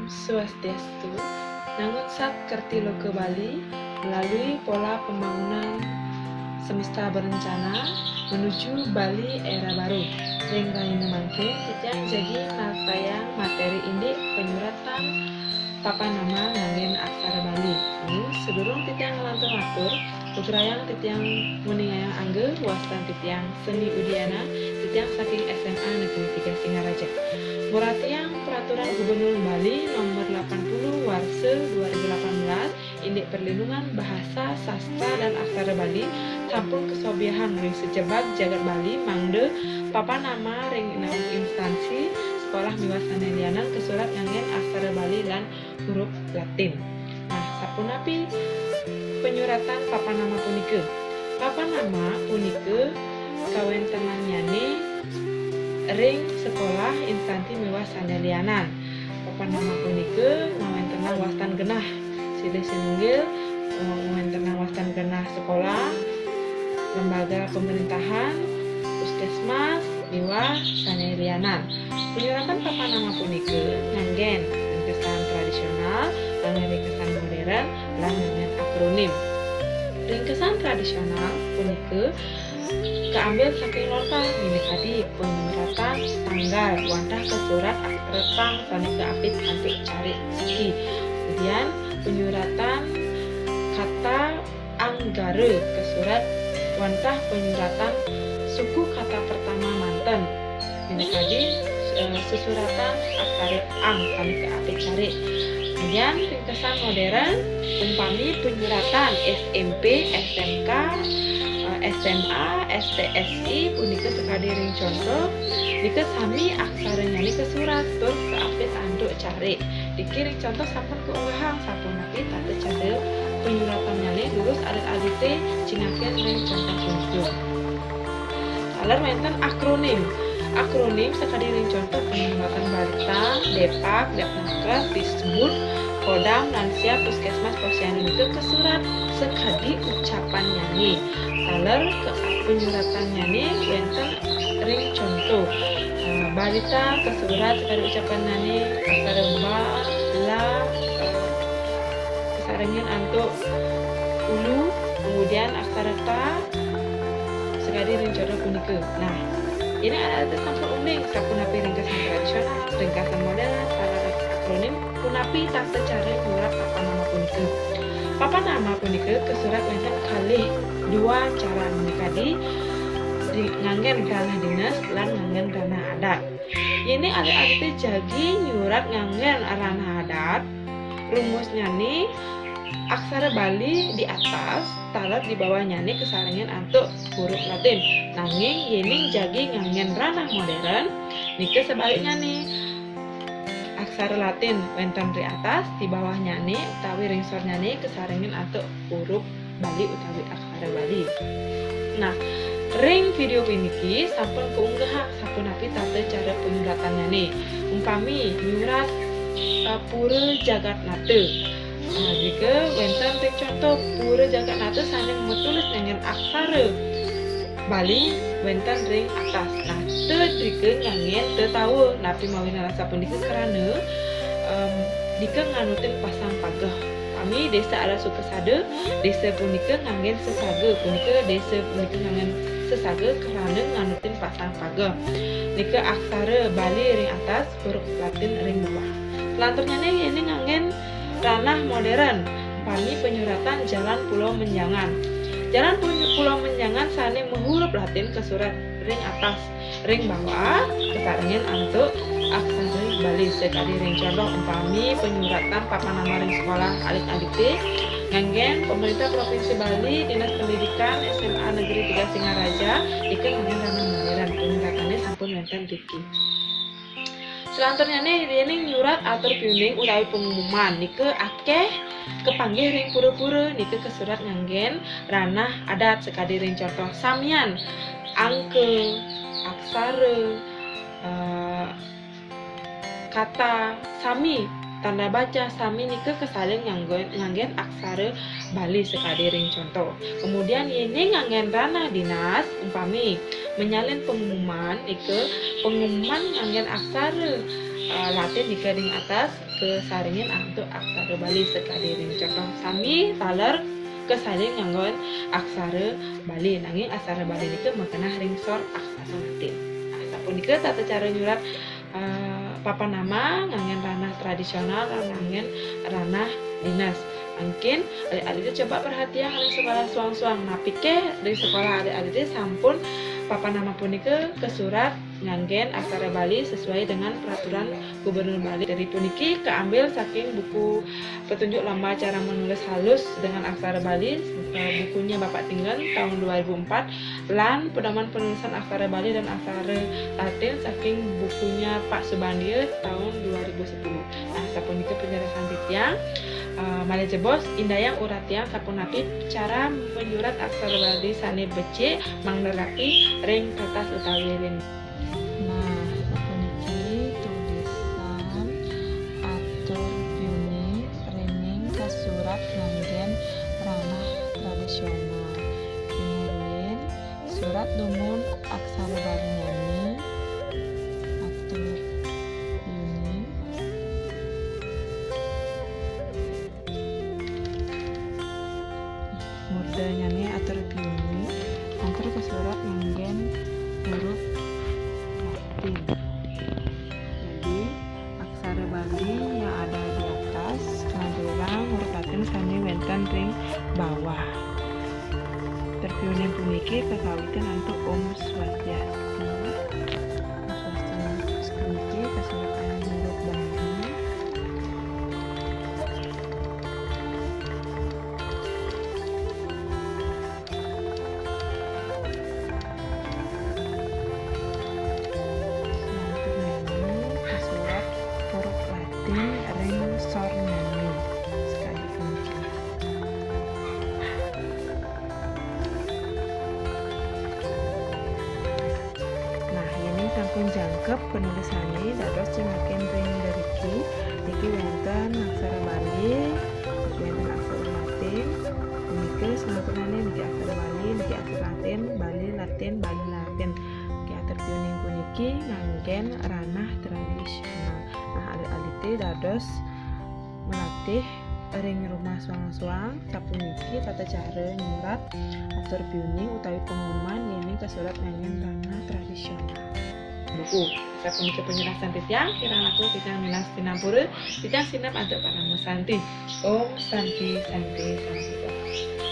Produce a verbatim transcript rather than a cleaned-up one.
Swastiastu. Nangun sat kerti loka Bali melalui pola pembangunan semesta berencana menuju Bali era baru. Ring rahina mangkin, titiang jagi nartayang materi indik penyuratan papan nama nganggén aksara Bali. Nanging sadurung titiang nglantur matur, lugrayang titiang nguningayang angga wastan titiang Seni Udiana, titiang saking S M A Negeri Tiga Singaraja. Nguratiang Peraturan Gubernur Bali Nomor delapan puluh Warsa dua ribu delapan belas, indik perlindungan bahasa, sastra, dan aksara Bali sampun kasobiahang ring sajebag jagat Bali, mangda papan nama ring instansi sekolah miwah sané lianan kasurat nganggén aksara Bali lan huruf Latin. Nah, sapunapi penyuratan papan nama punika? Papan nama punika kawéntenannyané ring sekolah, instansi miwah sané lianan. Papan nama punika ngawéntenang wastan genah. Silih sinunggil, eh, ngawéntenang wastan genah sekolah, lembaga pemerintahan, puskesmas, miwah sané lianan. Penyuratan papan nama punika nganggén ringkesan tradisional, nganggén ringkesan modern, lan nganggén akronim. Ringkesan tradisional punika kaambil saking lontar, minakadi penyuratan tanggal wantah kasurat aksara pang sané kaapit antuk carik siki. Kemudian penyuratan kata anggara kasurat wantah penyuratan suku kata pertama manten. Minakadi, eh, sesuratan aksara ang sané kaapit carik. Kemudian ringkesan modern, umpami penyuratan S M P, S M K, eh, S M A, S T S I, punika sakadi ring conto, nika sami aksaranyané kasurat tur kaapit antuk carik. Niki ring conto sampun kaunggahang sapunapi tata cara penyuratannyané, durus alit-alité cingakin ring conto punika. Taler wénten akronim. Akronim sakadi ring conto Panyumbatan Barita, Depak, Depnaker, Disbud, Kodam, Lansia, Puskesmas, Posyandu nika kasurat sakadi ucapannyané. Taler ke-, penyuratannyané wénten ring conto. Eh, barita kasurat sakadi ucapannyané, aksara ba, la, eh, kasarengin antuk ulu, kemudian aksara ta, sakadi ring conto punika. Nah, yéning anak-anak sampun uning sapunapi ringkesan tradisional, ringkesan modern, sareng akronim, punapi tata cara nyurat papan nama punika? Papan nama punika kasurat wénten kalih dua cara, minakadi di-, nganggén ranah dinas lan nganggén ranah adat. Yéning alit-alité jagi nyurat nganggén ranah adat, rumusnyané aksara Bali di atas, taler di bawahnyané kasarengin antuk huruf Latin. Nanging yéning jagi nganggén ranah modern, nika sebaliknyané. Aksara Latin wénten ring atas, di bawahnyané utawi ring sornyané kasarengin antuk huruf Bali utawi aksara Bali. Nah, ring video puniki sampun kaunggahang sapunapi tata cara panyuratannyané. Umpami nyurat, eh, Pura Jagatnata. Nah, nika wénten ring conto Pura Jagatnata sané matulis nganggén aksara Bali wénten ring atas. Nah, ta drika nganggén ta tawa. Napi mawinan asapunika? Krana, em, nika nganutin pasang pageh. Umpami Désa Adat Sukasada, désa punika nganggén sasaga, punika désa punika nganggén sasaga krana nganutin pasang pageh. Nika aksara Bali ring atas, huruf Latin ring bawah. Selanturnyané yéning nganggén ranah modern, umpami panyuratan Jalan Pulau Menjangan. Jalan Pu-, Pulau Menjangan sané mahuruf Latin kasurat ring atas, ring bawah kasarengin antuk aksara Bali. Sakadi ring conto, umpami panyuratan papan nama ring sekolah alit-alité nganggén Pemerintah Provinsi Bali, Dinas Pendidikan, S M A Negeri Tiga Singaraja, nika nganggén ranah modern. Panyuratané sampun wénten driki. Selanturnyané, yéning nyurat atur piuning utawi pengumuman, nika akéh kapanggih ring pura-pura, nika kasurat nganggén ranah adat, sakadi ring conto samian angka, aksara, eh, kata, sami, tanda baca, sami nika kasarengin nganggén, nganggén aksara Bali sakadi ring conto. Kemudian, yéning nganggén ranah dinas, umpami manyalin pengumuman, nika pengumuman nganggén aksara eh, Latin nika ring atas, kasaringin antuk aksara Bali sakadi ring. Contoh sami taler kasaring nganggon aksara Bali, nanging aksara Bali nika magenah ring sor aksara Latin. Nah, sapunika tata cara nyurat, eh, papan nama nganggén ranah tradisional lan nganggén ranah dinas. Mangkin alit-alité coba perhatiang ring sekolah suang-suang. Napiké ring sekolah alit-alité sampun papan nama punika kasurat nganggén aksara Bali sesuai dengan peraturan Gubernur Bali. Dari puniki kaambil saking buku Petunjuk Lomba Cara Menulis Halus dengan Aksara Bali, eh, bukunya Bapak Tinggen tahun dua ribu empat, lan Pedoman Penulisan Aksara Bali dan Aksara Latin saking bukunya Pak Subandia tahun dua ribu sepuluh. Nah, sapunika penjelasan titiang. Eh, malih jebos, indayang uratian sapunapi cara menyurat aksara Bali sané becik, mangda rapi ring kertas utawi ring. Nah, sapuniki tulisan atur piuning ring kasurat nganggén ranah tradisional. Piuning surat dumun aksara Balinyane, atur piuning. Murdanyané atur piuning, antar kasurat nganggén huruf Latin. Jadi, aksara Bali yang ada di atas nglanturang huruf Latin sané wénten ring bawah. Atur piuning puniki kakawitin antuk Om Swastiastu. Om Swastiastu puniki kasurat nganggen huruf Bali. Salanturnyane kasurat huruf Latin ring sornyane sakadi puniki. Nah, yéning sampun jangkep penulisane dados cingakin ring mriki, niki wénten aksara Bali, niki wénten aksara Latin, punika salanturane niki aksara Bali, niki aksara Latin, Bali, Latin, Bali, Latin. Niki atur piuning puniki nganggen ranah tradisional. Nah, alit-alite dados nglatih ring rumah suang-suang, sapuniki tata cara nyurat atur piuning utawi pengumuman yéning kasurat nganggen ranah tradisional. Buku. Sapuniki penjelasan titiang, kirang langkung titiang nunas sinampura, titiang sineb antuk parama santi. Om Santi, Santi, Santi, Om.